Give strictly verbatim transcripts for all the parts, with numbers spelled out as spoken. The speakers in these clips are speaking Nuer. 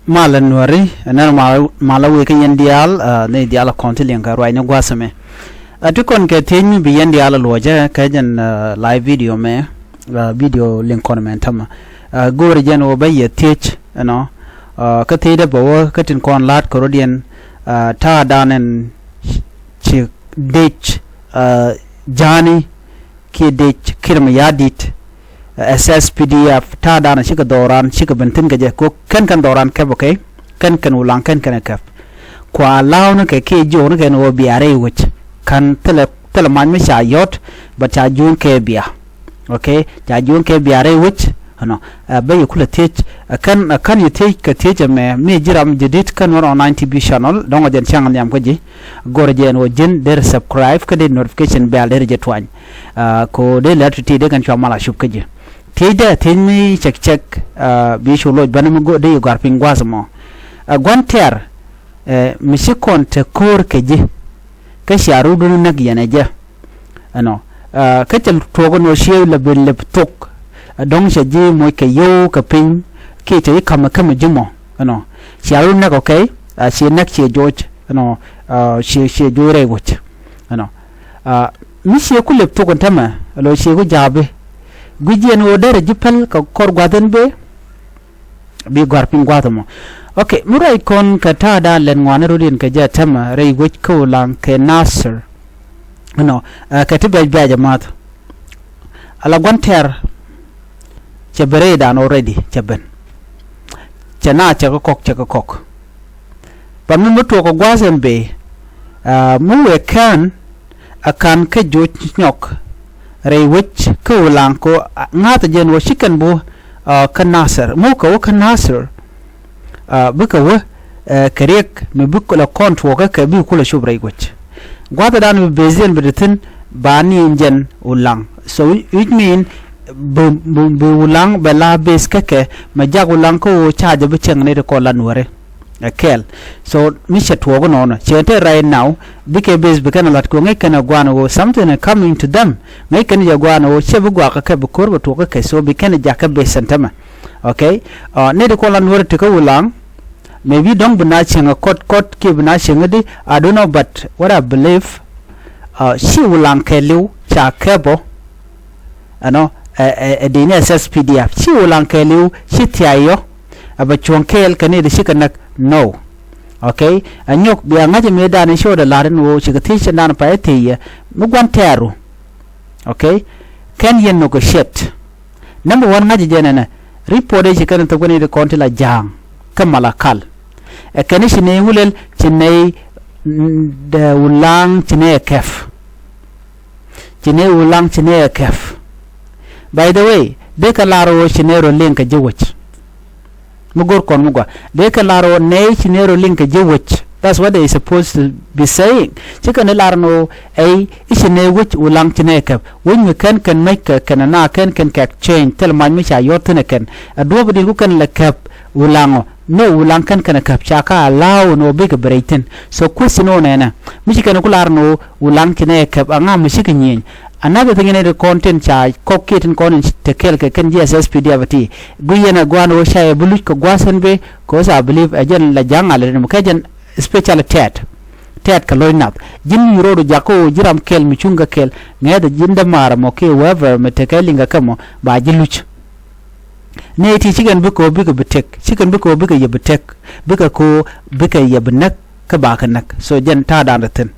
Malä Nuäri, ɛnɛn malä, malä wëë kä yɛn diaal, ah, ni diaal a kɔn ti liŋ kɛ ruacni gua̱a̱th ɛmɛ. Ah, ti kɔn kɛ thiec mi bi yɛn diaal a luɔcɛ kɛ jɛn, ah, live video mɛ, ah, video liŋ kɔn mɛ tämɛ. Ah, go̱o̱rɛ jɛn wä bä yɛ thiec, you know. Ah, kä thiec dee bä wä kä tin kɔn la̱t kɛ rɔ̱diɛn, ah, ta̱a̱ da̱a̱n ɛn ci dec, ah, ja̱a̱ni kiɛ dec Kiir Mayardit, eh, S S P D F, ta̱a̱ da̱a̱n cikɛ dhɔran cikɛ ben thi̱n kɛ jɛ, ko kɛn kɛn dhɔran kɛp, okay? Kɛn kɛn Ulaŋ kɛn kɛn kɛp. Kua la̱a̱wni kɛ kiɛ jiɔkni kɛn ɣöö bia rɛy wec. Ka̱n thilɛ, thilɛ mac mi ca yɔ̱t, but ca juun kɛ bia. Okay? Ca juun kɛ bia rɛy wec. Ɛnɔ, eh, bä yɛ kulɛ thiec, eh, kɛn, eh, kɛn yɛ thiec kɛ thiec ɛmɛ, mi ji̱ ram jadid kɛn wä rɔ Nine T V channel, dɔ̱ŋ ɔ jɛn cäŋ nhiam kä ji̱. Go̱rɛ jɛn wä ji̱n derɛ subscribe kä dee notification bell derɛ jɛ tuany. Ah, ko dee lɛr ti ti dee kɛn cua mal a cup kä ji̱. Thiec dee thiec mi cɛk cɛk, ah, bi cu loc bäni mi go̱ dee yɛ gɔ̱a̱r piny gua̱a̱th mɔ. Ah, gua̱n tɛɛr, eh, mi ci kɔn te ko̱o̱r kɛ ji̱. Kä cia rut wun näk yɛn ɛ jɛ. Ɛnɔ, ah, kä cɛ tuɔɔk ɛn ɣöö ciɛ lɛ bi lɛp thok. Ah, dɔ̱ŋ cɛ ji̱ moc kɛ yio̱w kɛ piny kiɛ cɛ ji̱ ka̱m ɛ käm ɛ ji̱ mɔ. Ɛnɔ, cia rut näk, okay? Ah, ciɛ näk ciɛ joc. Ɛnɔ, ah, ciɛ, ciɛ joc rɛy wec. Ɛnɔ, ah, mi ciɛ ku lɛp thok ɛn tämɛ, ɛlɔ ciɛ ku ja̱a̱pi. Gui̱c yɛn ɣöö derɛ ji̱ päl kɛ kɔr gua̱th ɛn bëë. Bi gɔ̱a̱r piny gua̱a̱th ɛmɔ. Okay, mi ruac kɔn kɛ ta̱a̱ da̱a̱n lɛt ŋuani rot in kɛ jɛ tämɛ rɛy wec kä Ulaŋ kɛ Nasir. Ɛnɔ, eh, kɛ ti biac biac ɛmaath. Ala gua̱n tɛɛr cɛ ben rɛydan already, cɛ ben. Cɛ na cɛ kä kɔk, cɛ kä kɔk. But mi mi tuɔɔk kɛ gua̱a̱th ɛn bëë, ah, mi wëë kään, a ka̱n kä joc nyɔk rɛy wec kä Ulaŋ ko, ah, ŋa̱th jɛn wä ci kɛn bu, ah, kä Nasir. Muk kɛ wä kä Nasir, ah, bikɛ wä, eh, kɛ riɛk mi bi kulɛ kɔn tuɔɔkä kɛ bi kulɛ cop rɛy wec. Gua̱thdan bi base jɛn bi te thi̱n ba ni in jɛn Ulaŋ. So which, which mean bi, bi, bi Ulaŋ bɛ la base kä kɛ mɛ jak Ulaŋ kä wä ca jɛ bi cieŋ ni ti kɔn la Nuäri. Ɛ kɛɛl. So mi cɛ tuɔɔk inɔnɔ cɛ te right now, bikɛ base bi kɛn lat ko ŋäc kɛn ɛ guan wä something is coming to them. Ŋäc kɛn jɛ guan wä cɛ bi guak kɛ bi ko̱r bɛ tuɔɔk kɛ, so bi kɛn jakä base ɛn tämɛ. Okay. Uh, ni di kɔn la Nuäri ti kä Ulaŋ. Maybe dɔ̱ŋ bi na cieŋ ɛ kɔt kɔt kiɛ bi na cieŋ ɛ di, I don't know, but what I believe, uh, ci Ulaŋ kɛɛliw ca kɛp ɔ. Ɛnɔ, ɛ, ɛ, ɛ dini S S P D F. Ci Ulaŋ kɛɛliw ci thiay ɔ. Ɛ bɛ cuɔ̱ŋ kɛɛl kɛ ni di cikɛ näk. No. Okay. Ɛ nyɔk bia ŋa̱c ɛ mëëdan in ci wä dɛ la̱r in ɣöö cikɛ thiec cɛndan pay thiec yɛ mi gua̱n tɛɛru. Okay. Kɛn yɛn negotiate. Number one, ŋa̱c jɛ nɛnɛ. Report ɛ ci kɛn thok kɛn in kɔn ti la ja̱a̱ŋ kä Malakal. Ɛ kɛn ci nɛy wulɛl ci nɛy, mm, dɛ Ulaŋ ci nɛy ɛ kɛp. Ci nɛy Ulaŋ ci nɛy ɛ kɛp. By the way, dee kɛ lar ɣöö ci nɛy rɔ liŋ kɛ ji̱ wec. Mi go̱r kɔn mi gɔaa. Dee kɛ lar ɣöö nɛy ci nɛy rɔ liŋ kɛ ji̱ wec. That's what they supposed to be saying. Ci kɛn lar ni ɣöö ɛy i̱ ci nɛy wec Ulaŋ ci nɛy kɛp. Wec mi kɛn kɛn mec kɛ kɛn ana kɛn kɛn kɛ exchange thil mac mi ca yɔ̱r thi̱n ɛ kɛn. Ɛ duɔ̱ɔ̱p in ku kɛn lɛ kɛp Ulaŋ ɔ. No, Ulaŋ kɛn kɛn ɛ kɛp ca ka allow ni ɣöö bikɛ bi rɛc thi̱n. So question ɔ nɛnɛ. Mi ci kɛn ku lar ni ɣöö Ulaŋ ci nɛy kɛp, aŋa mi cikɛ nyieny. Another thing in it kɔn tin ca kɔk kiɛ tin kɔn in te kɛɛl kɛ kɛn ji̱ S S P D F ti. Gui yɛn a guan wä ca yɛ bi luc kɛ gua̱a̱th in bi, 'cause I believe ɛ jɛn la ja̱ŋ a lɛ rin mɛ kɛ jɛn special tɛt. Tɛt kɛ lo̱c nath. Ji̱n mi ro̱o̱d jakä wä ji̱ ram kɛl mi cuŋ kɛ kɛl. Ŋɛth ji̱n dämaar mɔ kiɛ whoever mi tekɛ liŋ kɛ kɛ mɔ ba ji̱ luc. Nɛy ti cikɛn bi kɛ wä bikɛ bi tek. Cikɛn bi kɛ wä bikɛ yɛ bi tek. Bikɛ kɛ wä bikɛ yɛ bi näk kä ba kɛ näk. So jɛn ta̱a̱ da̱a̱n ri thi̱n.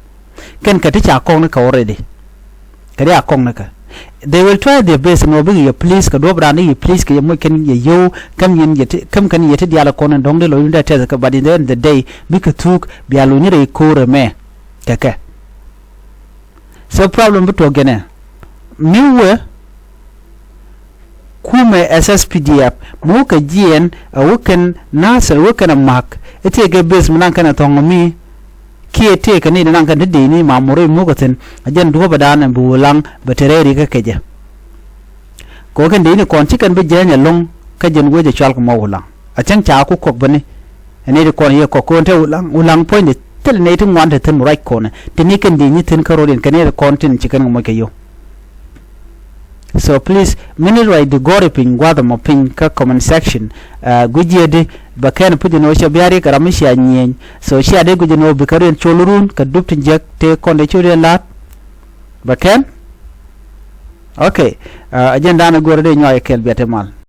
Kɛn kɛ ti ca kɔŋ ni kɛ already. Kɛ ti ca kɔŋ ni kɛ. They will try their best ni wä bikɛ yɛ please kɛ duɔ̱p raan ni yɛ please kɛ yɛ moc kɛn yɛ yio̱w käm yɛn yɛ ti käm kɛn yɛ ti diaal kɔn in dɔ̱ŋ di lɔ yundɛ tɛth kɛ, but in the end of the day bikɛ thuuk bia luny rɛy ko̱o̱r ɛmɛ kɛ kɛ. So problem bi tuɔɔk jɛnɛ mi wee kumɛ S S P D F mi wä kɛ jiɛɛn ɛ wä kɛn Nasir wä kɛn ɛ ma̱k. I̱ tëëkɛ base mi naŋ kɛn ɛ thɔ̱ŋ mi kiɛ tëëkɛ ni naŋ kɛn ti dee ni ma mor i̱ muk ɛ thi̱n. Ɛ jɛn duɔ̱ɔ̱pɛ da̱a̱n ɛ bi wä laŋ bɛ te rɛɛri kä kɛ jɛ. Kɛ ɣöö kɛn dee ni kɔn ci kɛn bi jɛɛny ɛlɔ̱ŋ kä jɛn wec ɛ cual kɛ mɔ wä laŋ. A cäŋ ca ku kɔk bäni. Ɛ nɛy ti kɔn yɛ kɔk kɛ ɣöö te wä laŋ, wä laŋ puɔ̱nydɛ thilɛ nɛy ti ŋuan te thi̱n ruac kɔnɛ. Ti ni kɛn dee nyi thi̱n kä ro̱d in kɛ nɛy ti kɔn tin ci kɛn kɛ moc kɛ yio̱w. So please, mi ni ruacdi go̱ri piny, gua̱th ɛmɔ piny kä comment section. Gui̱c yɛ di bɛ kɛn puc ɛn ɣöö cɛ bia riɛk kɛ ram mi cia nyieny. So cia dee guic ɛn ɣöö bikɛ riɛn col run kɛ dup tin jiäk tëë kɔn dee ci riɛn la̱a̱t. Bɛ kɛn. Okay. Ɛ jɛn da̱a̱n ɛ go̱rɛ dee nyuak ɛ kɛl, bia te mal.